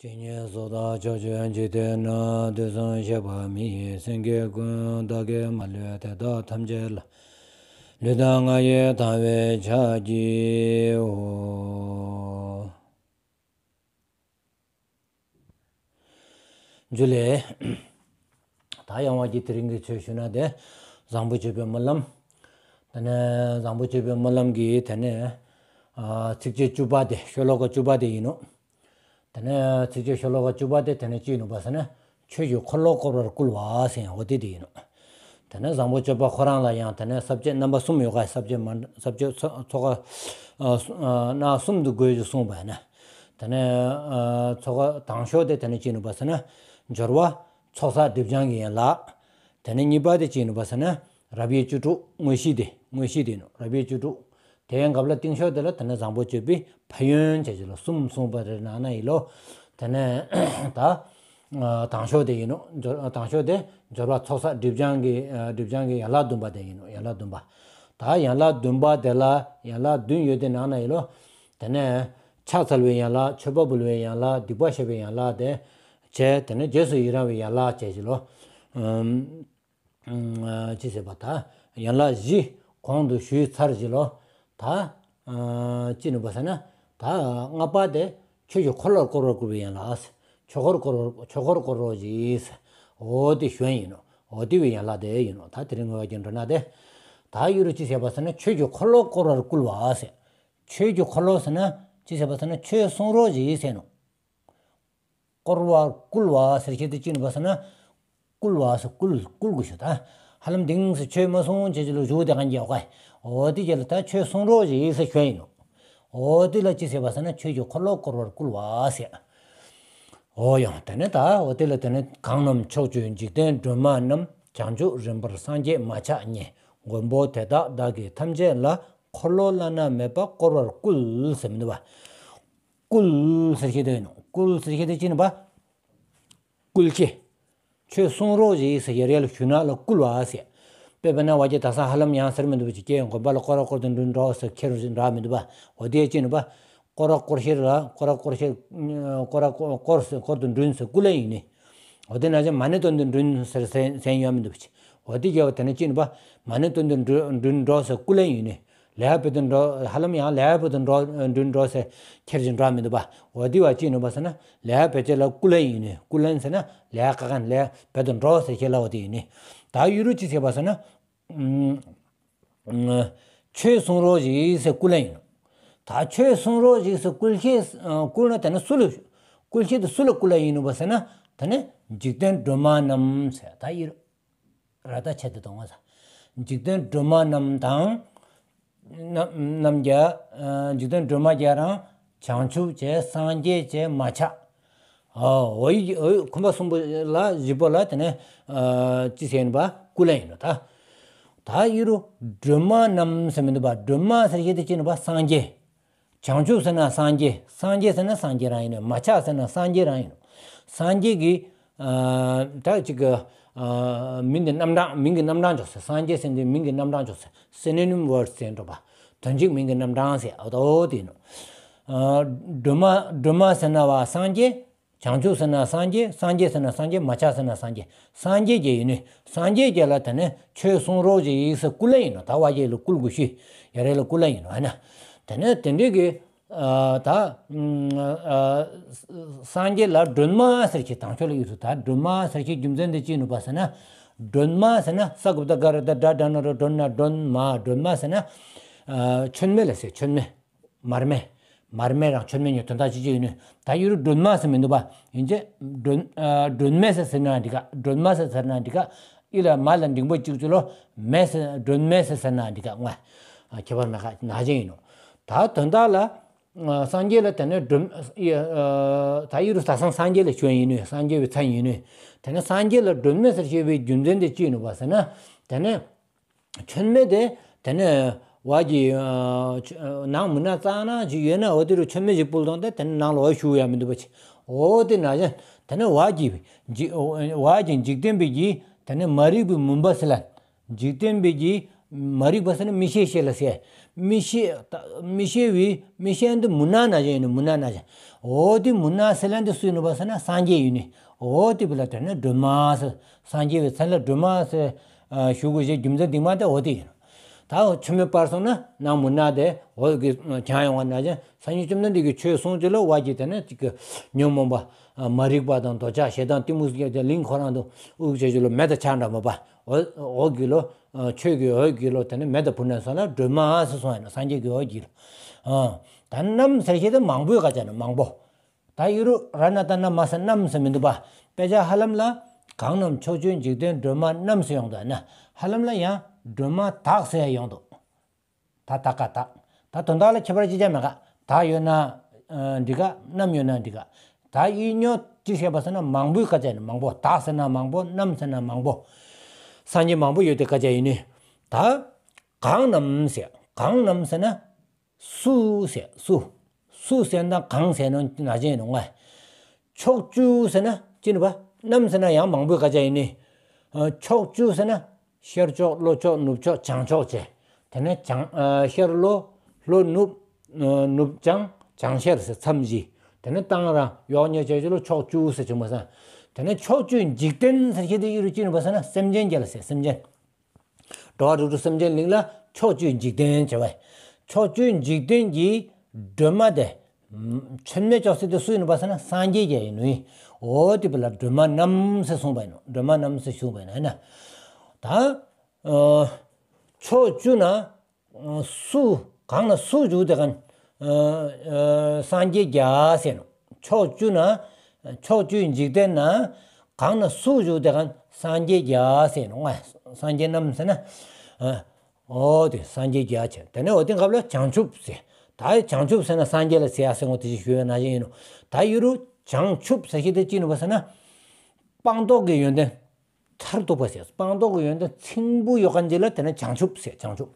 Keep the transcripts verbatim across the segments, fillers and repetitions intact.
ཇི་སྙེད་སུ་དག་ཕྱོགས་བཅུའི་འཇིག་རྟེན་ན། དུས་གསུམ་གཤེགས་པ་མི་ཡི་སེང་གེ་ཀུན། བདག་གིས་མ་ལུས་དེ་དག་ཐམས་ཅད་ལ། ལུས་དང་ངག་ཡིད་དང་བས་ཕྱག་བགྱིའོ། ཇུ་ལེ། ད་ཡང་བ་གི་དེ་རིང་གི་ཆོས་ཞུ་ན་དེ་བཟང་པོ་སྤྱོད་པའི་སྨོན་ལམ། དེ་ནས་བཟང་པོ་སྤྱོད་པའི་སྨོན་ལམ་གྱི་དེ་ནས་ཚིགས་བཅད་བཅུ་པ་དེ་ཤོ་ལོ་ཀ་བཅུ་པ་དེ་ཡིན་ནོ། དེ་ནས་ཚིགས་བཅད་ཤོ་ལོ་ཀ་བཅུ་པ་དེ་དེ་ནས་ཅི་ཡིན་ནོ་པ་ཟེར་ན། ཆོས་ཀྱི་འཁོར་ལོ་བསྐོར་བར་བསྐུལ་བ་ཟེར་ཡང་འོ་དེ་དེ་ཡིན་ནོ། དེ་ནས་བཟང་པོ་སྤྱོད་པ་ཁོ་རང་ལ་ཡང་དེ་ནས་ས་བཅད་རྣམ་པ་གསུམ་ཡོད་ཀ། ས་བཅད་མ་ས་བཅད་ཚོ་ཚོ་ཀ་སྣ་གསུམ་དུ་བགོས་ཀྱི་གསུངས་པ་ཡིན་ན། དེ་ནས་ཚོ་ཀ་དང་ཤོས་དེ་དེ་ནས་ཅི་ཡིན་ནོ་པ་ཟེར་ན། སྦྱོར་བ་ཚོགས་བསགས་སྒྲིབ་སྦྱང་གི་ཡན་ལག་དེ་ནས་གཉིས་པ་དེ་ཅི་ཡིན་ནོ་པ་ཟེར་ན། རབ་དབྱེ་བཅུ་དྲུག་དངོས་གཞི་དེ་དངོས་གཞི་དེ་ཡིན་ནོ། རབ་དབྱེ་བཅུ་དྲུག་དེའི་སྐབས་ལ་རྟིང་ཤོས་དེ་ལ་དེ་ནས་བཟང་པོ་སྤྱོད་པའི་ཕན་ཡོན་བྱས་ཀྱི་ལོ་གསུམ་གསུངས་པ་རེད་ནང་ན་ཡིན་ལོ། དེ་ནས་ད་དང་ཤོས་དེ་ཡིན་ནོ། སྦྱོར་དང་ཤོས་དེ་སྦྱོར་བ་ཚོགས་བསགས་སྒྲིབ་སྦྱང་གི་སྒྲིབ་སྦྱང་གི་ཡན་ལག་བདུན་པ་དེ་ཡིན་ནོ། ཡན་ལག་བདུན་པ། ད་ཡན་ལག་བདུན་པ་དེ་ལ་ཡན་ལག་བདུན་ཡོད་དེ་ནང་ན་ཡིན་ལོ། དེ་ནས་ཕྱག་འཚལ་བའི་ཡན་ལག་མཆོད་པ་འབུལ་བའི་ཡན་ལག་སྡིག་པ་བཤགས་པའི་ཡན་ལག་དེ་བྱས། དེ་ནས་རྗེས་སུ་ཡི་རང་བའི་ཡན་ལག་བྱས་ཀྱི་ལོ། ཅི་ཟེར་བ་ད། ཡན་ལག་བཞི་གོང་དུ་ཞུས་ཚར་གྱི་ལོ། ད་ཅི་ནི་བ་ཟེར་ན། ད་ལྔ་པ་དེ་ཆོས་ཀྱི་འཁོར་ལོར་བསྐོར་བར་བསྐུལ་བའི་ཡན་ལག་ཆོས་འཁོར་བསྐོར་བར་ཆོས་འཁོར་བསྐོར་རོ་ཞེས། འོ་དེ་ཞོན་ཡིན་ནོ། འོ་དེ་བའི་ཡན་ལག་དེ་ཡིན་ནོ། ད་དེ་རིང་ངོ་བ་ཀྱི་འགྲོ་ན་དེ། ད་ཡུ་རུ་ཅི་ཟེར་བ་ཟེར་ན་ཆོས་ཀྱི་འཁོར་ལོ་བསྐོར་བར་བསྐུལ་བ་ཟེར། ཆོས་ཀྱི་འཁོར་ལོ་ཟེར་ན་ཅི་ཟེར་བ་ཟེར་ན་ཆོས་གསུང་རོགས་ཞེས་ཟེར་ནོ། བསྐོར་བ་བསྐུལ་བ་ཟེར་ཁྱེད་དེ་ཅི་ནི་བ་ཟེར་ན། བསྐུལ་བ་ཟེར་བསྐུལ་བསྐུལ་དགོས་ཤོ་ད། ཧ་ལམ་དིང་སེ་ཆོས་མ་གསུང་བྱེད་ཀྱི་ལོ་བཞུགས་དེ་གང་རྒྱག་ག། འོ་དེ་རྒྱལ་ལ་ད་ཆོས་གསུང་རོགས་ཞེས་ཟེར་ཞོན་ཡིན་ནོ། འོ་དེ་ལ་ཅི་ཟེར་བ་ཟེར་ན་ཆོས་ཀྱི་འཁོར་ལོ་བསྐོར་བར་བསྐུལ་བ་ཟེར། འོ་ཡང་དེ་ནས་ད་འོ་དེ་ལ་དེ་ནས་གང་རྣམས་ཕྱོགས་བཅུའི་འཇིག་རྟེན་སྒྲོན་མ་རྣམས། བྱང་ཆུབ་རིམ་པར་སངས་རྒྱས་མ་ཆགས་ཉིད། མགོན་པོ་དེ་དག་བདག་གིས་ཐམས་ཅད་ལ། འཁོར་ལོ་བླ་ན་མེད་པ་བསྐོར་བར་བསྐུལ་ཟེར་མི་འདུག་བ། བསྐུལ་ཟེར་ཁྱེད་དེ་ཡིན་ནོ། བསྐུལ་ཟེར་ཁྱེད་དེ་ཅི་ནི་བ། བསྐུལ་ཁྱེད། ཆོས་གསུང་རོགས་ཞེས་ཟེར་ཡར་ཡར་ལ་ཞུ་ན་ལ་བསྐུལ་བ་ཟེར། དཔེ་བས་ན་བ་ཀྱི་ད་ས་ཧ་ལམ་ཡང་ཟེར་མི་འདུག་བ་ཅི་སྐྱེ་མགོན་པ་ལ་བསྐོར་ར་བསྐོར་དུ་འགྲོ་འགྲོ་ཟེར་ཁྱེར་འདྲ་མི་འདུག་བ། འོ་དེ་ཅི་ནི་བ། བསྐོར་ར་བསྐོར་ཤེར་ལ་བསྐོར་ར་བསྐོར་ཤེར། བསྐོར་ར་བསྐོར་ཟེར་བསྐོར་དུ་འགྲོ་ཟེར་བསྐུལ་ལ་ཡིན་ནི། འོ་དེ་ན་ཅི་མ་ཎི་བཏོན་དུ་འགྲོ་ཟེར་ཟེར་ཡོད་མི་འདུག་བ་ཅི། འོ་དེ་རྒྱལ་བ་དེ་ནི་ཅི་ནི་བ། མ་ཎི་བཏོན་དུ་འགྲོ་འགྲོ་ཟེར་བསྐུལ་ལ་ཡིན་ནི། ལས་ཕེ་དུ་འགྲོ་ཧ་ལམ་ཡང་ལས་ཕེ་དུ་འགྲོ་འགྲོ་འགྲོ་ཟེར་ཁྱེར་ཅིག་འགྲོ་མི་འདུག་བ། འོ་དེ་བ་ཅི་ནི་བ་ཟེར་ན་ལས་ཕེ་ཅེ་ལ་བསྐུལ་ལ་ཡིན་ནི། བསྐུལ་ལ་ཟེར་ན་ལས་ཀ་ག་ལས་ཕེ་དུ་འགྲོ་ཟེར་ཁྱེར་ལ་འོ་དེ་ཡིན་ནི། ད་ཡུ་རུ་ཅི་ཟེར་བ་ཟེར་ན། ཆོས་གསུང་རོགས་ཞེས་ཟེར་བསྐུལ་ལ་ཡིན་ནོ། ད་ཆོས་གསུང་རོགས་ཞེས་ཟེར་བསྐུལ་ཁྱེད་བསྐུལ་ན་དེ་ནི་སུ་ལ། བསྐུལ་ཁྱེད་དེ་སུ་ལ་བསྐུལ་ལ་ཡིན་ནོ་བ་ཟེར་ན། དེ་ནི་འཇིག་རྟེན་སྒྲོན་མ་རྣམས་ཟེར་ད་ཡུ་རུ། ར་ད་ཆད་དེ་གཏོང་བ་ས། འཇིག་རྟེན་སྒྲོན་མ་རྣམས་དང་། རྣམས་རྣམས་ཀྱང་། འཇིག་རྟེན་སྒྲོན་མ་རྒྱལ་རང་། བྱང་ཆུབ་བྱས་སངས་རྒྱས་བྱས་མ་ཆགས། འོ་ཡི་འོ་ཡི་ཁུམ་པ་གསུམ་པོ་ལ་བཞི་པོ་ལ་དེ་ནས་ཅི་ཟེར་ཡིན་པ་བསྐུལ་ལ་ཡིན་ནོ་ད། ད་ཡུ་རུ་སྒྲོན་མ་རྣམས་ཟེར་མི་འདུག་བ། སྒྲོན་མ་ཟེར་ཁྱེད་དེ་ཅི་ནི་བ་སངས་རྒྱས། བྱང་ཆུབ་ཟེར་ན་སངས་རྒྱས། སངས་རྒྱས་ཟེར་ན་སངས་རྒྱས་རང་ཡིན་ནོ། མ་ཆགས་ཟེར་ན་སངས་རྒྱས་རང་ཡིན་ནོ། སངས་རྒྱས་ཀྱི། ད་ཅིག་གི། མིང་གི་རྣམ་གྲངས་མིང་གི་རྣམ་གྲངས་འཇོག་ཟེར། སངས་རྒྱས་ཟེར་འདི་མིང་གི་རྣམ་གྲངས་འཇོག་ཟེར། སི་ནོ་ནིམ་ཝར་ཌི་ཟེར་འགྲོ་བ། དོན་གཅིག་མིང་གི་རྣམ་གྲངས་ཟེར་འོ་དོ་དེ་ཡིན་ནོ། སྒྲོན་མ་སྒྲོན་མ་ཟེར་ན་བ་སངས་རྒྱས། བྱང་ཆུབ་ཟེར་ན་སངས་རྒྱས། སངས་རྒྱས་ཟེར་ན་སངས་རྒྱས། མ་ཆགས་ཟེར་ན་སངས་རྒྱས། སངས་རྒྱས་རྒྱལ་ཡིན་ནི། སངས་རྒྱས་རྒྱལ་ལ་དེ་ནས་ཆོས་གསུང་རོགས་ཞེས་ཟེར་བསྐུལ་ལ་ཡིན་ནོ། ད་བ་རྒྱལ་ལ་བསྐུལ་དགོས་ཤི། ཡ་རེ་ལ་བསྐུལ་ལ་ཡིན་ནོ་ཧ་ན། དེ་ནས་དེ་འདྲའི་གི། ད། སངས་རྒྱས་ལ་སྒྲོན་མ་ཟེར་གྱི་དང་ཆོས་ལ་ཡོད་དུ་ད་སྒྲོན་མ་ཟེར་གྱི་རྒྱུ་མཚན་དེ་ཅི་ནུ་བ་ཟེར་ན། སྒྲོན་མ་ཟེར་ན་ས་གུ་ད་ག་ར་ད་དྲ་དྲ་ན་རོ་སྒྲོན་ན་སྒྲོན་མ། སྒྲོན་མ་ཟེར་ན། མཆོད་མེ་ལ་ཟེར་མཆོད་མེ། མར་མེ། མར་མེ་རང་མཆོད་མེ་ཉོ་དོན་དག་ཅི་ཅི་ཡོད་ནུ། ད་ཡུ་རུ་སྒྲོན་མ་ཟེར་མི་འདུག་བ། ཡིན་ཅེ། སྒྲོན་སྒྲོན་མེ་ཟེར་ཟེར་ན་འགྲིག་ག་སྒྲོན་མ་ཟེར་ཟེར་ན་འགྲིག་ག་ཨི་ལ་མ་ལ་འགྲེང་བུ་གཅིག་ཅུ་ལོ། མེ་ཟེར་སྒྲོན་མེ་ཟེར་ཟེར་ན་འགྲིག་ག་ང་། ཁྱད་པར་མེད་ཁ་ན་ཅན་ཡིན་ནོ། ད་དོན་དག་ལ། སངས་རྒྱས་ལ་དེ་ནས་སྒྲོན། ད་ཡུ་རུ་ས་སང་སངས་རྒྱས་ལ་ཞོན་ཡིན་ནོ། སངས་རྒྱས་པའི་མཚན་ཡིན་ནོ། དེ་ནས་སངས་རྒྱས་ལ་སྒྲོན་མེ་ཟེར་ཞེས་པའི་རྒྱུ་མཚན་དེ་ཅི་ཡིན་ནུ་བ་ཟེར་ན། དེ་ནས། མཆོད་མེ་དེ་དེ་ནས་བ་གི། ནང་མི་ན་གཙང་ན་ཅིག་ཡོད་ན་འོ་དེ་རུ་མཆོད་མེ་ཞིག་ཕུལ་དང་དེ་དེ་ནས་ནང་ལ་འོ་ཞུ་ཡ་མི་འདུག་པ་ཅི། འོ་དེ་ན་ཅན་དེ་ནས་བ་གི། འཇིག་བ་གི་འཇིག་རྟེན་པའི་གི་དེ་ནས་མ་རིག་པའི་མུན་པ་སེལ་ལ། འཇིག་རྟེན་པའི་གི་ མ་རིག་པ་ཟེར་ན་མིག་ཤེས་ཤེས་ལ་ཟེར། མིག་ཤེས་ད་མིག་ཤེས་བའི་མིག་ཤེས་འདི་མུན་ནག་ནང་བཞིན་ཡིན་ནོ། མུན་ནག་ནང་བཞིན། འོ་དེ་མུན་ནག་སེལ་ཡ་འདི་སུ་ཡིན་ནོ་བ་ཟེར་ན་སངས་རྒྱས་ཡིན་ནི། འོ་དེ་བི་ལ་དེ་ནི་སྒྲོན་མ་ཟེར། སངས་རྒྱས་པའི་མཚན་ལ་སྒྲོན་མ་ཟེར་ཞུ་དགོས་ཞེས་རྒྱུ་མཚན་འདི་མ་དེ་འོ་དེ་ཡིན་ནོ། ད་འོ་ཆུ་མེ་སྤར་སོང་ན་ནང་མུན་ནག་དེ་འོ་གི་གྱང་ཡོང་བ་ནང་བཞིན་སངས་རྒྱས་བཅོམ་ལྡན་འདས་ཀྱིས་ཆོས་གསུངས་ཅི་ལོ་བ་གི་དེ་ནི་ཅིག་གི་ཉོན་མོངས་པ་མ་རིག་པ་དང་འདོད་ཆགས་ཞེ་སྡང་གཏི་མུག་གི་དེ་གླིང་ཁོ་རང་དུ་དབུགས་བྱེད་ཅི་ལོ་མེ་དང་ཆ་འདྲ་མོ་པ། འོ་འོ་གི་ལོ། ཆོས་ཀྱི་འོད་ཀྱི་ལོ་དེ་ནི་མེ་དང་བུ་ནས་སོང་ན་སྒྲོན་མ་ཟེར་སོང་ཡིན་ནོ། སངས་རྒྱས་ཀྱི་འོད་ཀྱི་ལོ། ད་རྣམ་ཟེར་ཤེས་དེ་མང་པོའི་ཁ་ཆ་ནི་མང་པོ། ད་ཡུ་རུ་ར་ན་ད་ན་མ་ས་རྣམ་ཟེར་མི་འདུག་པ། དཔེ་ཆ་ཧ་ལམ་ལ་གང་རྣམས་ཕྱོགས་བཅུའི་འཇིག་རྟེན་སྒྲོན་མ་རྣམས་ཟེར་ཡོང་འདུག་ན། ཧ་ལམ་ལ་ཡང་སྒྲོན་མ་དག་ཟེར་ཡ་ཡོང་འདུག་ད་དག་ག་དག་ད་དོན་དག་ལ་ཁྱད་པར་ཅི་ཆ་མེད་ག་དག་ཡོད་ན་འགྲིག་ག་རྣམ་ཡོད་ན་འགྲིག་ག་ད་ཡིན་ཉོ་ཅི་ཟེར་བ་ཟེར་ན་མང་པོའི་ཁ་ཆ་ནི་མང་པོ། དག་ཟེར་ན་མང་པོ། རྣམ་ཟེར་ན་མང་པོ། སངས་རྒྱས་མང་པོ་ཡོད་དེ་ཁ་ཆ་ཡིན་ནི། ད་གང་རྣམས་ཟེར། གང་རྣམས་ཟེར་ན་སུ་ཟེར། སུ། སུ་ཟེར་ན་གང་ཟེར་ནོ་ན་ཅན་ནོ་ང་། ཕྱོགས་བཅུ་ཟེར་ན་ཅི་ནི་བ། རྣམས་ཟེར་ན་ཡང་མང་པོའི་ཁ་ཆ་ཡིན་ནི། ཕྱོགས་བཅུ་ཟེར་ན་ཤར་ཕྱོགས་ལྷོ་ཕྱོགས་ནུབ་ཕྱོགས་བྱང་ཕྱོགས་བྱས། དེ་ནས་བྱང་ཤར་ལྷོ་ལྷོ་ནུབ་ནུབ་བྱང་བྱང་ཤར་ཟེར་མཚམས་བཞི། དེ་ནས་བཏང་ར་ཡོག་ཉེ་བྱས་ཅི་ལོ་ཕྱོགས་བཅུ་ཟེར་བྱུང་བ་ས། དེ་ནས་ཕྱོགས་བཅུའི་འཇིག་རྟེན་ཟེར་ཤེས་དེ་ཡུ་རུ་ཅི་ནི་བ་ཟེར་ན་སེམས་ཅན་རྒྱལ་ལ་ཟེར། སེམས་ཅན། འགྲོ་བ་རིགས་དྲུག་སེམས་ཅན་གླིང་ལ་ཕྱོགས་བཅུའི་འཇིག་རྟེན་བྱ་བ། ཕྱོགས་བཅུའི་འཇིག་རྟེན་གྱི་སྒྲོན་མ་དེ་ཆེན་མོའི་ཅོག་ཙེ་དེ་སུ་ཡིན་ནོ་བ་ཟེར་ན་སངས་རྒྱས་ཀྱི་ཡིན་ནོ། འོ་དེ་བི་ལ་སྒྲོན་མ་རྣམས་ཟེར་གསུངས་པ་ཡིན་ནོ། སྒྲོན་མ་རྣམས་ཟེར་གསུངས་པ་ཡིན་ནོ། ཡིན་ན་ད་ཕྱོགས་བཅུ་ན་སུ་གང་ན་སུ་བྱུང་དེ་གང་སངས་རྒྱས་རྒྱལ་ཟེར་ནོ། ཕྱོགས་བཅུ་ན་ཕྱོགས་བཅུའི་འཇིག་རྟེན་ན་གང་ན་སུ་བྱུང་དེ་གང་སངས་རྒྱས་རྒྱལ་ཟེར་ནོ། ང་སངས་རྒྱས་རྣམས་ཟེར་ན། འོ་དེ་སངས་རྒྱས་རྒྱལ་བྱས། དེ་ནས་འོ་དེ་སྐབས་ལ་བྱང་ཆུབ་ཟེར། ད་བྱང་ཆུབ་ཟེར་ན་སངས་རྒྱས་ལ་ཟེར་ཡ་ཟེར་ངོ་དེ་ཅི་ཞུ་ཡ་ན་ཅན་ཡིན་ནོ། ད་ཡུ་རུ་བྱང་ཆུབ་ཟེར་ཤེས་དེ་ཅི་ནི་བ་ཟེར་ན། སྤངས་རྟོགས་ཀྱི་ཡོན་ཏན་མཐར་ཐུག་པ་ཟེར། སྤངས་རྟོགས་ཀྱི་ཡོན་ཏན་ཚིམ་པོ་ཡོད་མཁན་ཅིག་ལ་དེ་ནི་བྱང་ཆུབ་ཟེར། བྱང་ཆུབ།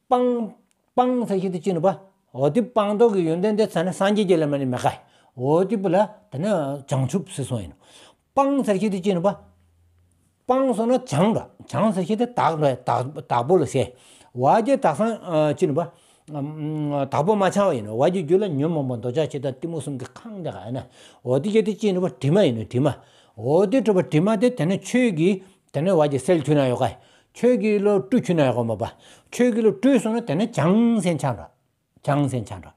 སྤངས་སྤངས་ཟེར་ཤེས་དེ་ཅི་ནི་བ། འོ་དེ་སྤངས་རྟོགས་ཀྱི་ཡོན་ཏན་དེ་ཚ་ནི་སངས་རྒྱས་ཀྱི་ལ་མ་ནི་མེད་ག་འོ་དེ་བི་ལ་དེ་ནི་བྱང་ཆུབ་ཟེར་སོང་ཡིན་ནོ། སྤངས་ཟེར་ཤེས་དེ་ཅི་ནི་བ། སྤངས་སོང་ན་བྱང་ར། བྱང་ཟེར་ཤེས་དེ་དག་ར། དག་དག་པོ་ལ་ཟེར། བ་རྒྱ་དག་སང་ཅི་ནི་བ། དག་པོ་མ་ཆགས་པ་ཡིན་ནོ། བ་རྒྱ་རྒྱུད་ལ་ཉོན་མོངས་པ་འདོད་ཆགས་ཞེ་སྡང་གཏི་མུག་གསུམ་གྱིས་ཁེངས་དེ་ག་ཡིན་ན། འོ་དེ་ཡོད་དེ་ཅི་ནི་བ་དྲི་མ་ཡིན་ནོ། དྲི་མ། འོ་དེ་གྲུབ་པ་དྲི་མ་དེ་དེ་ནི་ཆོས་ཀྱི་དེ་ནི་བ་རྒྱ་སེལ་ཐུབ་ན་ཡོད་ག་ཆོས་ཀྱི་ལོ་བཀྲུ་ཐུབ་ན་ཡོད་ག་མ་པ། ཆོས་ཀྱི་ལོ་བཀྲུས་སོང་ན་དེ་ནི་བྱང་སེམས་ཆགས་ར། བྱང་སེམས་ཆགས་འགྲོ།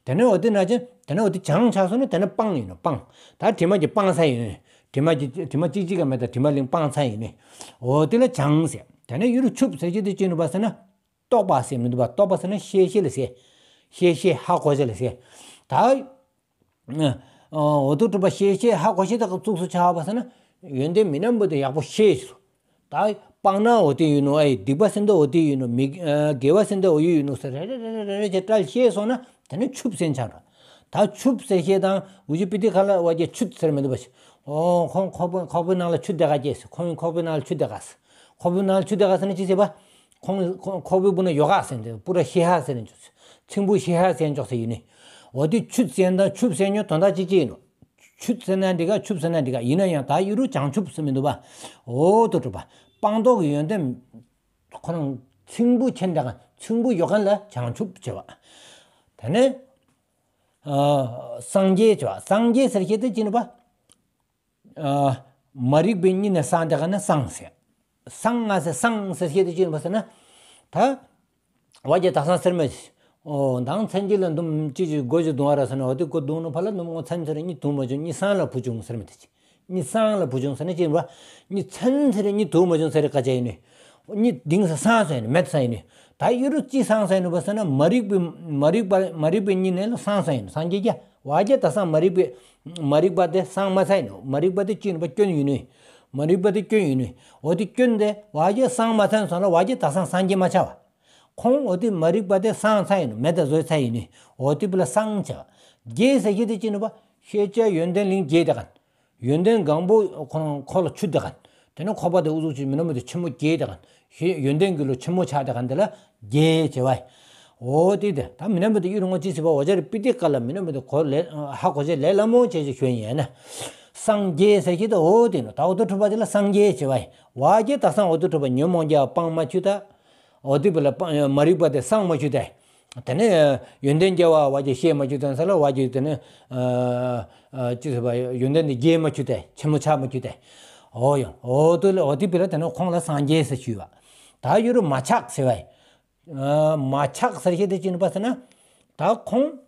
དེ་ནས་འོ་དེ་ན་ཅི། དེ་ནས་འོ་དེ་བྱང་ཆགས་སོང་ན་དེ་ནས་སྤངས་ཡིན་ནོ། སྤངས། ད་དྲི་མ་གྱི་སྤངས་ས་ཡིན་ནོ། དྲི་མ་གྱི་དྲི་མ་གཅིག་གཅིག་ག་མེད་ད་དྲི་མ་གླིང་སྤངས་ས་ཡིན་ནོ། འོ་དེ་ལ་བྱང་ཟེར། དེ་ནས་ཡུ་རུ་ཆུབ་ཟེར་ཤེས་དེ་ཅི་ནི་བ་ཟེར་ན། རྟོགས་པ་ཟེར་མི་འདུག་པ། རྟོགས་པ་ཟེར་ན་ཤེས་ཤེས་ལ་ཟེར། ཤེས་ཤེས་ཧ་གོ་ཤེས་ལ་ཟེར། ད་འོ་དུ་གྲུབ་པ་ཤེས་ཤེས་ཧ་གོ་ཤེས་དེ་གཙུགས་སུ་ཆགས་པ་ཟེར་ན་ཡོན་ཏན་མི་རྣམས་པོ་དེ་ཡག་པོ་ཤེས་སོ། ད་སྤངས་ན་འོ་དེ་ཡིན་ནོ། ཨེ་སྡིག་པ་ཟེར་འདི་འོ་དེ་ཡིན་ནོ། མི་དགེ་བ་ཟེར་འདི་འོ་ཡིན་ནོ་ཟེར་རེ་རེ་རེ་རེ་རེ་བྱས་བཀྲལ་ཤེས་སོང་ན་དེ་ནི་ཆུབ་སེམས་ཆགས་འགྲོ། ད་ཆུབ་ཟེར་ཤེས་དང་འུ་ཅི་པི་ཏི་ཁ་ལ་བ་རྒྱ་ཆུད་ཟེར་མི་འདུག་པ་ཞིག་འོ་ཁོང་ཁོག་པའི་ཁོག་པའི་ནང་ལ་ཆུ་དེ་ག་སྐྱེས་ཟེར། ཁོང་ཁོག་པའི་ནང་ལ་ཆུ་དེ་ག་ཟེར། ཁོག་པའི་ནང་ལ་ཆུ་དེ་ག་ཟེར་ན་ཅི་ཟེར་བ། ཁོང་ཁོང་ཁོག་པའི་སྦུག་ན་ཡོད་ག་ཟེར་འདི་པུ་ར་ཤི་ཧ་ཟེར་ནི་ཆུ་ཚིམ་པོ་ཤི་ཧ་ཟེར་འཇོག་ཟེར་ཡིན་ནི། འོ་དེ་ཆུད་ཟེར་དང་ཆུབ་ཟེར་ཉོ་དོན་དག་ཅི་ཅི་ཡིན་ནོ། ཆུད་ཟེར་ན་འགྲིག་ག་ཆུབ་ཟེར་ན་འགྲིག་ག་ཡིན་ན་ཡང་ད་ཡུ་རུ་བྱང་ཆུབ་ཟེར་མི་འདུག་པ། འོ་དོ་གྲུབ་པ། སྤངས་རྟོགས་ཀྱི་ཡོན་ཏན་ཁོ་རང་ཚིམ་པོ་ཆེན་དེ་ག་ཚིམ་པོ་ཡོད་མཁན་ལ་བྱང་ཆུབ་བྱེད་པ། དེ་ནས་སངས་རྒྱས་བྱེད་པ། སངས་རྒྱས་ཟེར་ཤེས་དེ་ཅི་ནི་པ། མ་རིག་པའི་གཉིད་ནས་སངས་དེ་ག་ན་སངས་ཟེར། སངས་ང་ཟེར་སངས་ཟེར་ཤེས་དེ་ཅི་ནི་པ་ཟེར་ན། ད། བ་རྒྱ་དག་སང་ཟེར་མི། འོ་མདང་མཚན་གྱི་ལ་འདུམ་ཅི་ཅི་སྒོ་ཅི་རྡུང་བ་ར་ཟེར་ན་འོ་དེ་སྒོ་རྡུང་ནོ་ཕ་ལ་འདུམ་ངོ་མཚན་ཟེར་གཉིད་འདུག་མ་བྱུང་གཉིད་སངས་ལ་བུ་བྱུང་ཟེར་མི་དེ་ཅི། གཉིད་སངས་ལ་བུ་བྱུང་ཟེར་ན་ཅི་ཡིན་པ། གཉིད་མཚན་ཟེར་གཉིད་འདུག་མ་བྱུང་ཟེར་ག་ཅི་ཡིན་ནི། གཉིད་དིང་ས་སངས་ཟེར་ནི་མེད་ས་ཡིན་ནི། ད་ཡུ་རུ་ཅི་སངས་ས་ཡིན་ནི་པ་ཟེར་ན་མ་རིག་པའི་མ་རིག་པ་མ་རིག་པའི་གཉིད་ནས་ལ་སངས་ས་ཡིན་ནི། སངས་རྒྱས་ཀྱ་བ་རྒྱ་དག་སང་མ་རིག་པའི་མ་རིག་པ་དེ་སངས་མ་ས་ཡིན་ནི། མ་རིག་པ་དེ་ཅི་ཡིན་པ་སྐྱོན་ཡིན་ནི། མ་རིག་པ་དེ་སྐྱོན་ཡིན་ནི། འོ་དེ་སྐྱོན་དེ་བ་རྒྱ་སངས་མ་ས་ཡིན་སོང་ལ་བ་རྒྱ་དག་སང་སངས་རྒྱས་མ་ཆགས་པ། ཁོང་འོ་དེ་མ་རིག་པ་དེ་སངས་ས་ཡིན་ནི་མེད་ད་བཟོས་ས་ཡིན་ནི། འོ་དེ་བི་ལ་སངས་ཆགས། རྒྱས་ཟེར་ཤེས་དེ་ཅི་ནི་པ། ཤེས་བྱ་ཡོན་ཏན་གླིང་རྒྱས་དེ་ག་ན། ཡོན་ཏན་གང་པོ་ཁོ་ཁོ་ལ་ཆུད་དེ་ག་ན། དེ་ནས་ཁོག་པ་དེ་ཨུ་ཚུགས་ཅིག་མི་རྣམས་པ་དེ་ཆེན་མོ་རྒྱས་དེ་ག་ན། ཤེས་ཡོན་ཏན་གྱི་ལོ་ཆེན་མོ་ཆགས་དེ་ག་ན་དེ་ལ་རྒྱས་བྱེད་པ། འོ་དེ་དེ་ད་མི་རྣམས་པ་དེ་ཡུ་རུ་ངོ་ཅི་ཟེར་བ་འོ་ཅར་པི་ཏི་ཀ་ལ་མི་རྣམས་པ་དེ་གོ་ལེ་ཧ་གོ་ཆེ་ལས་སླ་མོ་བྱེད་ཅིག་ཞུ་ཡིན་ན། སངས་རྒྱས་ཟེར་ཤེས་དེ་འོ་དེ་ནོ། ད་འོ་དོ་གྲུབ་པ་དེ་ལ་སངས་རྒྱས་བྱེད་པ། བ་རྒྱ་དག་སང་འོ་དོ་གྲུབ་པ་ཉོན་མོངས་རྒྱ་སྤངས་མ་ཆུད་ད། འོ་དེ་བས་ལ་མ་རིག་པ་དེ་སངས་མ་བཅུག་སྟེ། དེ་ནས་ཡོན་ཏན་སྐྱེ་བ་བ་ཅིག་ཤེས་མ་བཅུག་སྟེ་ས་ལ་བ་ཅིག་དེ་ནས་ཅི་ཟེར་བ་ཡོན་ཏན་དེ་རྒྱས་མ་བཅུག་སྟེ་ཆེན་མོ་ཆགས་མ་བཅུག་སྟེ། འོ་ཡང་འོ་དེ་ལ་འོ་དེ་བས་ལ་དེ་ནས་ཁོང་ལ་སངས་རྒྱས་ཟེར་ཞུས་པ། ད་ཡུ་རུ་མ་ཆགས་ཟེར་བ་ཡིན། མ་ཆགས་ཟེར་ཤེས་དེ་ཅི་ནུ་པ་ཟེར་ན། ད་ཁོང་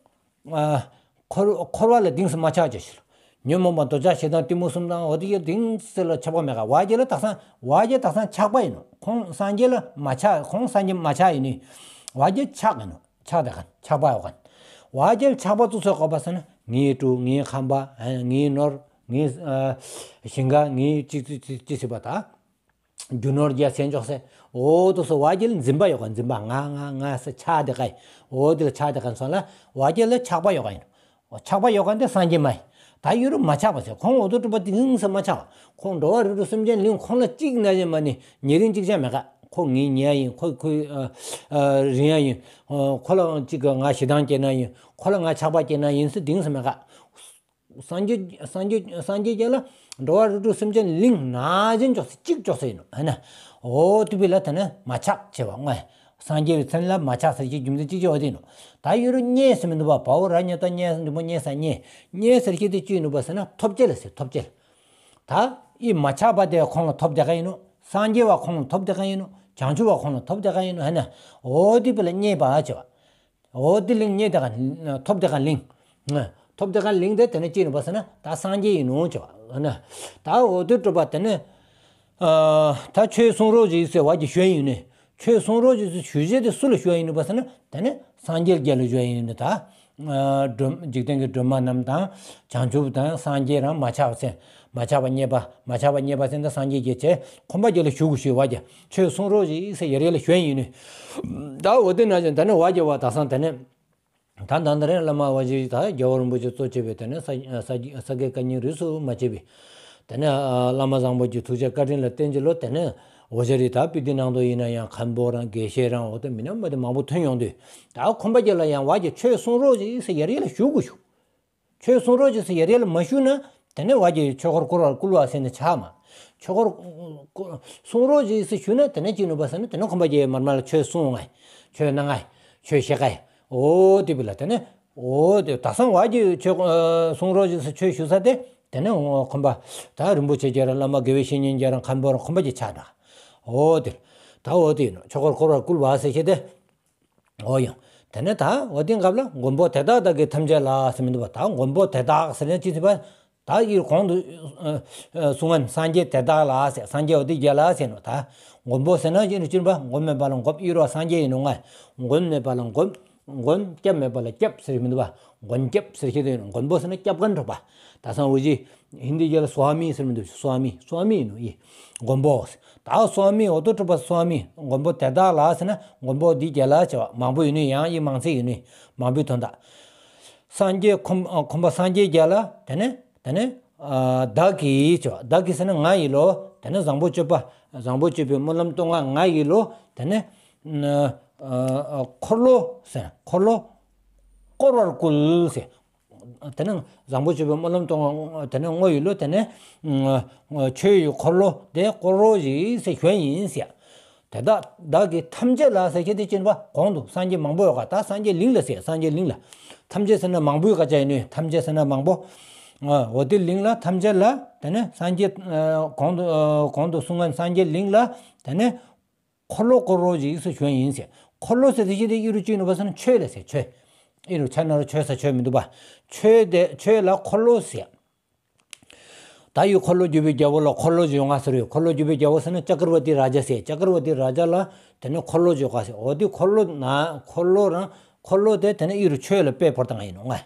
འཁོར་འཁོར་བ་ལ་གདིང་སེ་མ་ཆགས་ཅེས་ཞུ། ཉོན་མོངས་པ་འདོད་ཆགས་ཞེ་སྡང་གཏི་མུག་གསུམ་དང་འོ་དེ་ཡི་གདིང་སེ་ལ་ཆགས་པ་མེད་ག་བ་རྒྱལ་ལ་དག་སང་བ་རྒྱལ་དག་སང་ཆགས་པ་ཡིན་ནོ། ཁོང་སངས་རྒྱས་ལ་མ་ཆགས། ཁོང་སངས་རྒྱས་མ་ཆགས་ཡིན་ནི། བ་རྒྱལ་ཆགས་ཡིན་ནོ། ཆགས་དེ་ག་ཆགས་པ་ཡོད་ག་བ་རྒྱལ་ཆགས་པ་ཙུག་ཚོད་གོ་བ་ཟེར་ན་ངའི་ཕྲུ་གུ་ངའི་ཁམས་པ་ངའི་ནོར་ངའི་ཞིང་ཁ་ངའི་ཅི་ཅི་ཅི་ཅི་ཟེར་བ་ད། རྒྱུ་ནོར་རྒྱ་སེན་འཇོག་སེ། འོ་དུ་སོ་བ་རྒྱལ་འཛིན་པ་ཡོད་ག་འཛིན་པ་ང་ང་ང་སེ་ཆགས་དེ་ག་འོ་དེ་ལ་ཆགས་དེ་ག་སོང་ལ་བ་རྒྱལ་ལ་ཆགས་པ་ཡོད་ག་ཡིན། འོ་ཆགས་པ་ཡོད་ག་འདི་སངས་རྒྱས་མ་ཡིན། ད་ཡུ་རུ་མ་ཆགས་པ་ཟེར་ཁོང་འོ་དུ་གྲུབ་པ་དེ་ངིང་སེ་མ་ཆགས་པ། ཁོང་འགྲོ་བ་རིགས་དྲུག་སེམས་ཅན་གླིང་ཁོང་ལ་གཅིག་ན་ཡང་མ་ནི་ཉེ་རིང་གཅིག་ཆ་མེད་ག་ཁོ་ངའི་ཉེ་ཡིན། ཁོ་ཁོའི་རིང་ཡ་ཡིན། ཁོ་ལ་གཅིག་ག་ང་ཞེ་སྡང་སྐྱེ་ན་ཡིན། ཁོ་ལ་ང་ཆགས་པ་སྐྱེ་ན་ཡིན་སེ་གདིང་སེ་མེད་ག་སངས་རྒྱས་སངས་རྒྱས་སངས་རྒྱས་རྒྱལ་ལ་འགྲོ་བ་རིགས་དྲུག་སེམས་ཅན་གླིང་ན་བཞིན་འཇོག་སེ་གཅིག་འཇོག་སེ་ཡིན་ནོ། ཧ་ན། འོ་དུ་བི་ལ་དེ་ནས་མ་ཆགས་ཆེ་བ་ངོ་། སངས་རྒྱས་པའི་མཚན་ལ་མ་ཆགས་ཟེར་གྱི་རྒྱུ་མཚན་གཅིག་ཅེས་འོ་དེ་ཡིན་ནོ། ད་ཡུ་རུ་རྙེད་ཟེར་མི་འདུག་པ། བ་འོ་ར་ཉ་ཏ་རྙེད་ཟེར་འདུག་པ་རྙེད་ས་རྙེད། རྙེད་ཟེར་གྱི་དེ་ཅི་ཡིན་ནོ་པ་ཟེར་ན་ཐོབ་བྱ་ལ་ཟེར་ཐོབ་བྱ་ལ། ད་ཡི་མ་ཆགས་པ་དེ་ཁོང་ལ་ཐོབ་དེ་ག་ཡིན་ནོ། སངས་རྒྱས་པ་ཁོང་ལ་ཐོབ་དེ་ག་ཡིན་ནོ། བྱང་ཆུབ་པ་ཁོང་ལ་ཐོབ་དེ་ག་ཡིན་ནོ། ཧ་ན། འོ་དུ་བི་ལ་རྙེད་པ་ཆེ་བ། འོ་དེ་གླིང་རྙེད་དེ་ག་ཐོབ་དེ་ག་གླིང་། ཐོབ་དེ་ག་གླིང་དེ་དེ་ནས་ཅི་ནུ་པ་ཟེར་ན་ད་སངས་རྒྱས་ཡིན་ནོ་ཅེས་པ་ན། ད་འོ་དེ་གྲུབ་པ་དེ་ནས་ད་ཆོས་གསུང་རོགས་ཞེས་ཟེར་བ་གྱི་ཞུ་ཡིན་ནི། ཆོས་གསུང་རོགས་ཞེས་ཟེར་ཞུ་བྱེད་དེ་སུ་ལ་ཞུ་ཡིན་ནུ་པ་ཟེར་ན་དེ་ནས་སངས་རྒྱས་རྒྱལ་ལ་ཞུ་ཡིན་ནི། ད་འཇིག་རྟེན་གྱི་སྒྲོན་མ་རྣམས་དང་བྱང་ཆུབ་དང་སངས་རྒྱས་རང་མ་ཆགས་པ་ཟེར། མ་ཆགས་པ་རྙེད་པ། མ་ཆགས་པ་རྙེད་པ་ཟེར་ན་སངས་རྒྱས་རྒྱལ་ཆེ་ཁོམ་པ་རྒྱལ་ལ་ཞུ་དགོས་ཞུ་བ་གྱི་ཆོས་གསུང་རོགས་ཞེས་ཟེར་ཡར་ཡར་ལ་ཞུ་ཡིན་ནི། ད་འོ་དེ་ན་ཅན་དེ་ནས་བ་གྱི་བ་དག་སང་དེ་ནས། ད་ད་ད་རེ་བླ་མ་བ་ཞིག་ད་རྒྱལ་བ་རིན་པོ་ཆེ་གཙོ་བྱས་པའི་དེ་ནས་ས་ས་ས་དགེ་བཀའ་རྙིང་རིས་སུ་མ་ཆད་པའི། དེ་ནས་བླ་མ་བཟང་པོ་གྱི་ཐུགས་རྗེ་བཀའ་དྲིན་ལ་བརྟེན་གྱི་ལོ་དེ་ནས་འོ་ཞ་རི་ད་སྤི་ཏི་ནང་དུ་ཡིན་ན་ཡང་མཁན་པོ་རང་དགེ་བཤེས་རང་འོ་དེ་མི་ནམ་པ་དེ་མང་པོ་ཐོན་ཡོང་དུས་ད་ཁོམ་པ་རྒྱལ་ལ་ཡང་བ་གྱི་ཆོས་གསུང་རོགས་ཞེས་ཟེར་ཡར་ཡར་ལ་ཞུ་དགོས་ཞུ། ཆོས་གསུང་རོགས་ཞེས་ཟེར་ཡར་ཡར་ལ་མ་ཞུ་ན་དེ་ནས་བ་གྱི་ཆོས་འཁོར་བསྐོར་བར་བསྐུལ་བ་ཟེར་ནས་ཆགས་མ། ཆོས་འཁོར་གསུང་རོགས་ཞེས་ཟེར་ཞུ་ན་དེ་ནས་ཅི་ནུ་པ་ཟེར་ན་དེ་ནས་ཁོམ་པ་རྒྱལ་མར་མར་ལ་ཆོས་གསུང་ང་། ཆོས་གནང་ང་། ཆོས་བཤད་ཀ་ཡ། འོ་དེ་བི་ལ་དེ་ནས་འོ་དེ་དག་སང་བ་གྱི་ཆོས་གསུང་རོགས་ཞེས་ཟེར་ཆོས་ཞུ་ས་དེ་དེ་ནས་ཁོམ་པ་ད་རིན་པོ་ཆེ་རྒྱལ་རང་བླ་མ་དགེ་བའི་བཤེས་གཉེན་རྒྱལ་རང་མཁན་པོ་རང་ཁོམ་པ་རྒྱལ་ཆགས་འདྲ། འོ་དེ་ད་འོ་དེ་ཡིན་ནོ། ཆོས་འཁོར་བསྐོར་བར་བསྐུལ་བ་ཟེར་ཤེས་དེ། འོ་ཡང་། དེ་ནས་ད་འོ་དེ་སྐབས་ལ་མགོན་པོ་དེ་དག་བདག་གིས་ཐམས་ཅད་ལ་ཟེར་མི་འདུག་པ། ད་མགོན་པོ་དེ་དག་ཟེར་ན་ཅི་ཟེར་བ། ད་ཡིར་གོང་དུ་གསུང་ངན་སངས་རྒྱས་དེ་དག་ལ་ཟེར་སངས་རྒྱས་འོ་དེ་རྒྱལ་ལ་ཟེར་ནོ། ད་མགོན་པོ་ཟེར་ན་ཅི་ནུ་ཅི་ནུ་པ་མགོན་མེད་པ་ལ་མགོན་ཡིར་བ་སངས་རྒྱས་ཡིན་ནོ་ང་། མགོན་མེད་པ་ལ་མགོན། མགོན་སྐྱབས་མེད་པ་ལ་སྐྱབས་ཟེར་མི་འདུག་པ། མགོན་སྐྱབས་ཟེར་ཤེས་དེ་ཡིན་ནོ། མགོན་པོ་ཟེར་ན་སྐྱབས་མཁན་གྲོགས་པ། ད་སང་འུ་ཅི་ཧིན་དི་རྒྱལ་ལ་སྭ་མི་ཟེར་མི་འདུག་སྭ་མི་སྭ་མི་ཡིན་ནོ་ཡི། མགོན་པོ། ད་སྭ་མི་འོ་དོ་གྲུབ་པ་སྭ་མི་མགོན་པོ་དེ་དག་ལ་ཟེར་ན་མགོན་པོ་འདི་རྒྱལ་ལ་བྱ་བ་མང་པོ་ཡིན་ནོ། ཡང་ཡི་མང་ཚིག་ཡིན་ནོ། མང་པོའི་དོན་དག་སངས་རྒྱས་ཁོམ་ཁོམ་པ་སངས་རྒྱས་རྒྱལ་ལ་དེ་ནས་དེ་ནས་བདག་གིས་བྱ་བ་བདག་གིས་ཟེར་ན་ང་ཡི་ལོ། དེ་ནས་བཟང་པོ་སྤྱོད་པ་བཟང་པོ་སྤྱོད་པའི་སྨོན་ལམ་གཏོང་ང་ང་ཡི་ལོ། དེ་ནས་འཁོར་ལོ་ཟེར་འཁོར་ལོ་བསྐོར་བར་བསྐུལ་ཟེར། དེ་ནས་བཟང་པོ་སྤྱོད་པའི་སྨོན་ལམ་གཏོང་ང་དེ་ནས་བསྔོ་ཡི་ལོ། དེ་ནས་ཆོས་ཡི་འཁོར་ལོ་དེ་བསྐོར་རོགས་ཞེས་ཟེར་ཞུ་ཡིན་ཟེར། དེ་དག་བདག་གིས་ཐམས་ཅད་ལ་ཟེར་ཁྱེད་དེ་ཅི་ནུ་པ་གོང་དུ་སངས་རྒྱས་མང་པོ་ཡོད་ག་ད་སངས་རྒྱས་གླིང་ལ་ཟེར་སངས་རྒྱས་གླིང་ལ། ཐམས་ཅད་ཟེར་ན་མང་པོའི་སྐད་ཆ་ཡིན་ནོ། ཐམས་ཅད་ཟེར་ན་མང་པོ། འོ་དེ་གླིང་ལ་ཐམས་ཅད་ལ་དེ་ནས་སངས་རྒྱས་གོང་དུ་གོང་དུ་གསུང་ངན་སངས་རྒྱས་གླིང་ལ་དེ་ནས་འཁོར་ལོ་བསྐོར་རོགས་ཞེས་ཟེར་ཞུ་ཡིན་ཟེར། འཁོར་ལོ་ཟེར་དེ་ཅི་དེ་ཨི་རུ་ཅི་ནུ་པ་ཟེར་ན་ཆོས་ལ་ཟེར་ཆོས། ཨི་རུ་ཆ་ན་རུ་ཆོས་ཟེར་ཆོས་མི་འདུག་པ། ཆོས་དེ་ཆོས་ལ་འཁོར་ལོ་ཟེར། ད་ཡི་འཁོར་ལོ་སྒྱུར་བའི་རྒྱལ་པོ་ལ་འཁོར་ལོ་བཅོ་ལྔ་ཟེར་ཡོད། འཁོར་ལོ་སྒྱུར་བའི་རྒྱལ་པོ་ཟེར་ན་ཅ་ཀྲ་བ་ཏི་རཱ་ཛ་ཟེར། ཅ་ཀྲ་བ་ཏི་རཱ་ཛ་ལ་དེ་ནས་འཁོར་ལོ་བཅོ་ལྔ་ཟེར། འོ་དེ་འཁོར་ལོ་ན་འཁོར་ལོ་རང་འཁོར་ལོ་དེ་དེ་ནས་ཨི་རུ་ཆོས་ལ་དཔེ་ཕོར་བཏང་ཡིན་ནོ་ང་།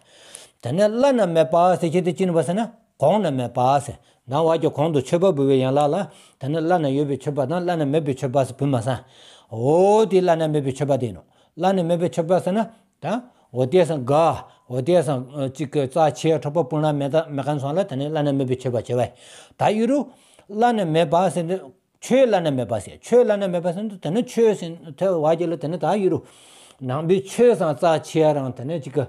དེ་ནས་བླ་ན་མེད་པ་ཟེར་ཁྱེད་དེ་ཅི་ནུ་པ་ཟེར་ན་གོང་ན་མེད་པ་ཟེར། ནང་བ་གྱི་གོང་དུ་མཆོད་པ་འབུལ་བའི་ཡན་ལག་ལ་དེ་ནས་བླ་ན་ཡོད་པའི་མཆོད་པ་དང་བླ་ན་མེད་པའི་མཆོད་པ་ཟེར་བུད་མ་སང་། འོ་དེ་བླ་ན་མེད་པའི་མཆོད་པ་དེ་ཡིན་ནོ། བླ་ན་མེད་པའི་མཆོད་པ་ཟེར་ན། ད་འོ་དེ་སང་ག་འོ་དེ་སང་ཅིག་གི་རྩ་ཆེ་གྲོགས་པོ་སྤུན་ལ་མེད་ད་མེད་མཁན་སོང་ལ་དེ་ནས་བླ་ན་མེད་པའི་མཆོད་པ་བྱེད་བས། ད་ཡི་རུ་བླ་ན་མེད་པ་ཟེར་འདི་ཆོས་བླ་ན་མེད་པ་ཟེར། ཆོས་བླ་ན་མེད་པ་ཟེར་འདི་དེ་ནས་ཆོས་ཟེར་ཐལ་བ་གྱི་ལ་དེ་ནས་ད་ཡི་རུ་ནང་པའི་ཆོས་སང་རྩ་ཆེ་རང་དེ་ནས་ཅིག་གི་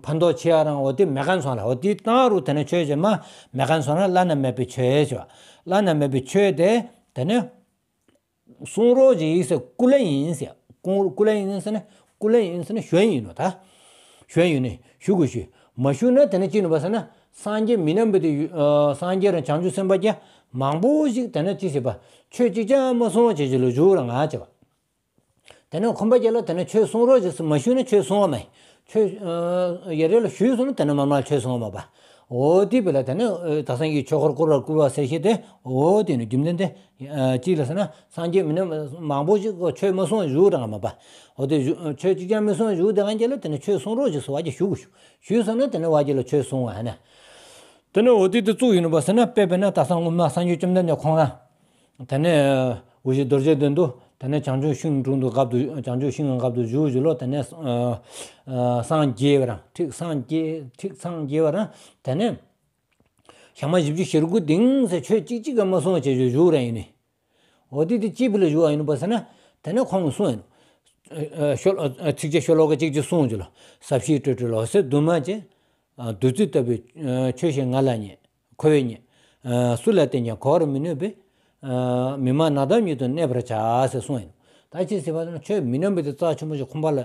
ཕན་ཐོགས་ཆེ་རང་འོ་དེ་མེད་མཁན་སོང་ལ་འོ་དེ་བཏང་རུ་དེ་ནས་ཆོས་ཟེར་མ་མེད་མཁན་སོང་ལ་བླ་ན་མེད་པའི་ཆོས་ཟེར་བ། བླ་ན་མེད་པའི་ཆོས་དེ་དེ་ནས། གསུང་རོགས་ཅིག་ཟེར་སྐུལ་ལེ་ཡིན་ཟེར། སྐུལ་ལེ་ཡིན་ཟེར་ན་སྐུལ་ལེ་ཡིན་ཟེར་ན་ཞུ་ཡིན་ནོ་ད། ཞུ་ཡིན་ནི་ཞུ་དགོས་ཞུ། མ་ཞུ་ན་དེ་ནི་ཅི་ནི་པ་ཟེར་ན་སངས་རྒྱས་མི་རྣམས་པ་དེ་སངས་རྒྱས་རང་བྱང་ཆུབ་སེམས་དཔའ་རྒྱ་མང་པོ་ཞིག་དེ་ནི་ཅི་ཟེར་པ་ཆོས་གཅིག་ཀྱང་མ་གསུང་བ་བྱེད་ཅིག་ལ་བཞུགས་རང་ང་བྱེད་པ། དེ་ནས་ཁོམ་པ་རྒྱལ་ལ་དེ་ནས་ཆོས་གསུང་རོགས་ཅིག་ཟེར་མ་ཞུས་ན་ཆོས་གསུང་བ་མེད། ཆོས་ཡ་རེ་ལ་ཞུས་སོང་ན་དེ་ནས་མ་མ་ཆོས་གསུང་བ་མ་པ། འོ་དེ་བས་ལ་དེ་ནས་ད་སངས་རྒྱས་ཆོས་འཁོར་བསྐོར་བར་བསྐུལ་བ་ཟེར་ཤེས་ཏེ་འོ་དེ་ནས་རྒྱུ་མཚན་དེ་ཅིག་ལ་ཟེར་ན་སངས་རྒྱས་མི་རྣམས་མང་པོ་ཞིག་གིས་ཆོས་མ་གསུང་བཞུགས་རང་མ་པ། འོ་དེ་ཆོས་གཅིག་ཀྱང་མི་གསུང་བཞུགས་དེ་གང་རྒྱལ་ལ་དེ་ནས་ཆོས་གསུང་རོགས་ཅིག་ཟེར་བ་ཅིག་ཞུ་དགོས་ཞུ། ཞུས་སོང་ན་དེ་ནས་བ་རྒྱལ་ལ་ཆོས་གསུང་བ་ཧ་ན། དེ་ནས་འོ་དེ་དེ་བཙུགས་ཡིན་པ་ཟེར་ན་དཔེ་དཔེར་ན་ད་སང་སྔོན་མ་སངས་རྒྱས་བཅོམ་ལྡན་འདས་ཁོང་རང་དེ་ནས་འུ་ཅག་རྡོ་རྗེ་གདན་དུ་དེ་ནས་བྱང་ཆུབ་ཤིང་དྲུང་དུ་སྐབས་དུ་བྱང་ཆུབ་ཤིང་སྐབས་དུ་བཞུགས་བཞུགས་ལོ། དེ་ནས་སངས་རྒྱས་པ་རང་ཁྲིག་སངས་རྒྱས་ཁྲིག་སངས་རྒྱས་པ་རང་དེ་ནས་ཞག་མ་བཞི་བཅུ་ཞེ་དགུ་དེང་ཟེར་ཆོས་གཅིག་གཅིག་ཀྱང་མ་གསུང་བ་བྱས་བཞུགས་རང་ཡིན་ནི། འོ་དེ་དེ་ཅི་ཕི་ལ་བཞུགས་པ་ཡིན་པ་ཟེར་ན་དེ་ནས་ཁོང་གསུང་ཡིན་ནོ། ཚིགས་བཅད་ཤོ་ལོ་ཀ་གཅིག་གཅིག་གསུང་བཞུགས་ལོ། ཟབ་ཞི་སྤྲོས་བྲལ་འོད་གསལ་འདུས་མ་བྱས། བདུད་རྩི་ལྟ་བུའི་ཆོས་བཞིན་ང་ལ་ཉེ། འཁོར་བས་ཉེ། སུ་ལ་བརྟེན་ཀྱང་གོ་བར་མི་ནུས་པས། མི་སྨྲ་ནགས་འདབ་ཉིད་དུ་གནས་པར་བྱ་ཟེར་གསུངས་ཡིན། ད་ཅི་ཟེར་བ་ན་ཆོས་མི་སྣང་བའི་དེ་རྩ་ཆེན་པོ་ཞིག་ཁོམ་པ་ལ་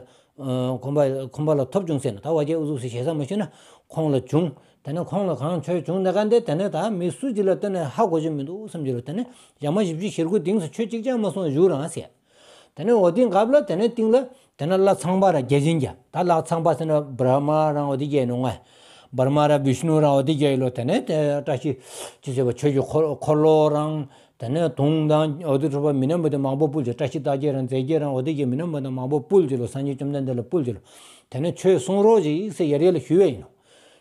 ཁོམ་པ་ཁོམ་པ་ལ་ཐོབ་བྱུང་ཟེར་ན་ད་བ་རྒྱལ་ཨུ་ཚུགས་སུ་ཞེ་ས་མ་ཞུས་ན་ཁོང་ལ་བྱུང་། དེ་ནས་ཁོང་ལ་གང་ཆོས་བྱུང་ནས་ག་འདི་དེ་ནས་ད་མི་སུ་ཅིག་ལ་བསྟན་ནས་ཧ་གོ་རྒྱུ་མི་འདུག་བསམ་རྒྱུ་ལ་དེ་ནས་ཞག་མ་བཞི་བཅུ་ཞེ་དགུ་དེང་སང་ཆོས་གཅིག་ཀྱང་མ་གསུང་བཞུགས་རང་ཟེར། དེ་ནས་འོ་དེ་སྐབས་ལ་དེ་ནས་སྟེང་ལ་དེ་ནས་ལྷ་ཚངས་པ་ར་བརྒྱ་བྱིན་རྒྱ་ད་ལྷ་ཚངས་པ་ཟེར་ན་བྷྲ་མ་རང་འོ་དེ་རྒྱ་ཡིན་ནོ་ང་། བྷྲ་མ་ར་བིཤ་ནུ་རང་འོ་དེ་རྒྱ་ཡིན་ལོ། དེ་ནས་དེ་བཀྲ་ཤིས་ཅི་ཟེར་བ་ཆོས་ཀྱི་འཁོར་འཁོར་ལོ་རང་དེ་ནས་དུང་དང་འོ་དེ་འཁྲུགས་པ་མི་སྣང་བ་དེ་མང་པོ་ཕུལ་ཅིག་བཀྲ་ཤིས་རྟགས་བརྒྱད་རང་རྫས་བརྒྱད་རང་འོ་དེ་རྒྱ་མི་སྣང་བ་དེ་མང་པོ་ཕུལ་ཅིག་ལོ། སངས་རྒྱས་བཅོམ་ལྡན་འདས་ལ་ཕུལ་ཅིག་ལོ། དེ་ནས་ཆོས་གསུང་རོགས་ཅིག་ཟེར་ཡ་རེ་ལ་ཞུས་པ་ཡིན་ནོ།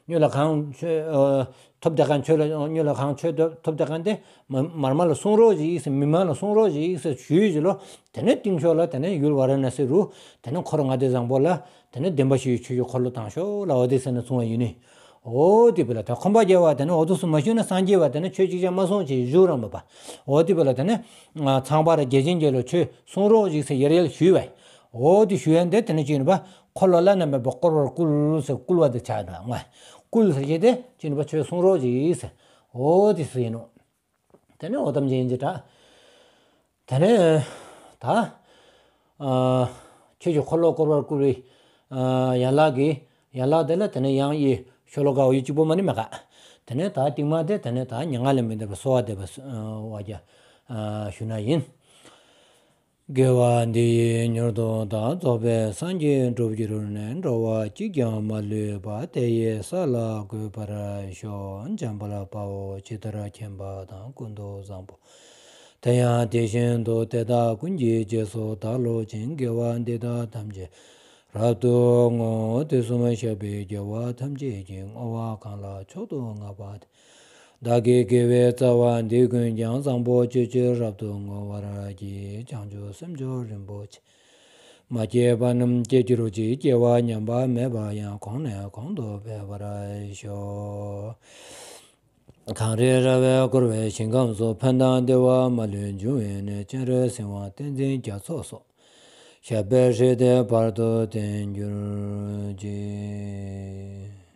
སྨྱོ་ལ་གང་ཆོས་ཐོབ་དེ་གང་ཆོས་ལ་སྨྱོ་ལ་གང་ཆོས་ཐོབ་དེ་གང་དེ་མ་མར་མ་ལ་གསུང་རོགས་ཅིག་ཟེར་མི་མང་ལ་གསུང་རོགས་ཅིག་ཟེར་ཞུས་ཅིག་ལོ། དེ་ནས་སྟེང་ཕྱོགས་ལ་དེ་ནས་ཡུལ་ཝཱ་ར་ཎ་སི་རུ་དེ་ནས་འཁོར་ལྔ་སྡེ་བཟང་པོ་ལ་དེ་ནས་བདེན་པ་བཞིའི་ཆོས་ཀྱི་འཁོར་ལོ་དང་ཤོག་ལ་འོ་དེ་ཟེར་ནས་གསུང་བ་ཡིན་ནི། འོ་དེ་བས་ལ་དེ་ཁོམ་པ་རྒྱལ་བ་དེ་ནས་འོ་དུ་སུ་མ་ཞུས་ན་སངས་རྒྱས་བ་དེ་ནས་ཆོས་གཅིག་ཀྱང་མ་གསུང་ཅིག་བཞུགས་རང་མ་པ། འོ་དེ་བས་ལ་དེ་ནས་ཚངས་པ་ར་བརྒྱ་བྱིན་རྒྱལ་ལོ་ཆོས་གསུང་རོགས་ཅིག་ཟེར་ཡ་རེ་ལ་ཞུས་པ། འོ་དེ་ཞུ་ཡ་འདི་དེ་ནས་ཅི་ཡིན་པ། འཁོར་ལོ་བླ་ན་མེད་པ་བསྐོར་བར་བསྐུལ་ཟེར་བསྐུལ་བ་དེ་ཆགས་ན་ང་། བསྐུལ་ཟེར་གྱི་དེ་ཅི་ཡིན་པ་ཆོས་གསུང་རོགས་ཅིག་ཟེར། འོ་དེ་ཟེར་ཡིན་ནོ། དེ་ནས་འོ་ཐམས་ཅད་མཁྱེན་ཅིང་གྲགས། དེ་ནས་ད་ཆོས་ཀྱི་འཁོར་ལོ་བསྐོར་བར་བསྐུལ་བའི་ཡན་ལག་གི་ཡན་ལག་དེ་ལ་དེ་ནས་ཡང་ཡི་ཤོ་ལོ་ཀ་འོ་ཡི་གཅིག་པོ་མ་ནི་མེད་ཀ། དེ་ནས་ད་རྟིང་མ་དེ་དེ་ནས་ད་མྱ་ངན་ལས་མི་འདའ་བར་གསོལ་བ་འདེབས་པ་བ་རྒྱ་ཞུ་ན་ཡིན། དགེ་བ་འདི་ཡིས་མྱུར་དུ་བདག་རྫོགས་པའི་སངས་རྒྱས་འགྲུབ་གྱུར་ནས། འགྲོ་བ་གཅིག་ཀྱང་མ་ལུས་པ། དེ་ཡི་ས་ལ་འགོད་པར་ཤོག། འཇམ་དཔལ་དཔའ་བོས་ཇི་ལྟར་མཁྱེན་པ་དང་། ཀུན་ཏུ་བཟང་པོ་དེ་ཡང་དེ་བཞིན་དུ། དེ་དག་ཀུན་གྱི་རྗེས་སུ་བདག་སློབ་ཅིང་། དགེ་བ་འདི་དག་ཐམས་ཅད་རབ་ཏུ་བསྔོ། དུས་གསུམ་གཤེགས་པའི་རྒྱལ་བ་ཐམས་ཅད་ཀྱིས། བསྔོ་བ་གང་ལ་མཆོག་ཏུ་བསྔགས་པ་དེས། བདག་གི་དགེ་བའི་རྩ་བ་འདི་ཀུན་ཀྱང་། བཟང་པོ་སྤྱོད་ཕྱིར་རབ་ཏུ་བསྔོ་བར་བགྱི། བྱང་ཆུབ་སེམས་མཆོག་རིན་པོ་ཆེ། མ་སྐྱེས་པ་རྣམས་སྐྱེ་གྱུར་ཅིག། སྐྱེས་པ་ཉམས་པ་མེད་པ་ཡང་། གོང་ནས་གོང་དུ་འཕེལ་བར་ཤོག། གངས་རི་ར་བས་བསྐོར་བའི་ཞིང་ཁམས་སུ། ཕན་དང་བདེ་བ་མ་ལུས་འབྱུང་བའི་གནས། སྤྱན་རས་གཟིགས་དབང་བསྟན་འཛིན་རྒྱ་མཚོ་སོགས། ཞབས་པད་བསིལ་ཏེ་བར་དུ་བརྟན་གྱུར་ཅིག།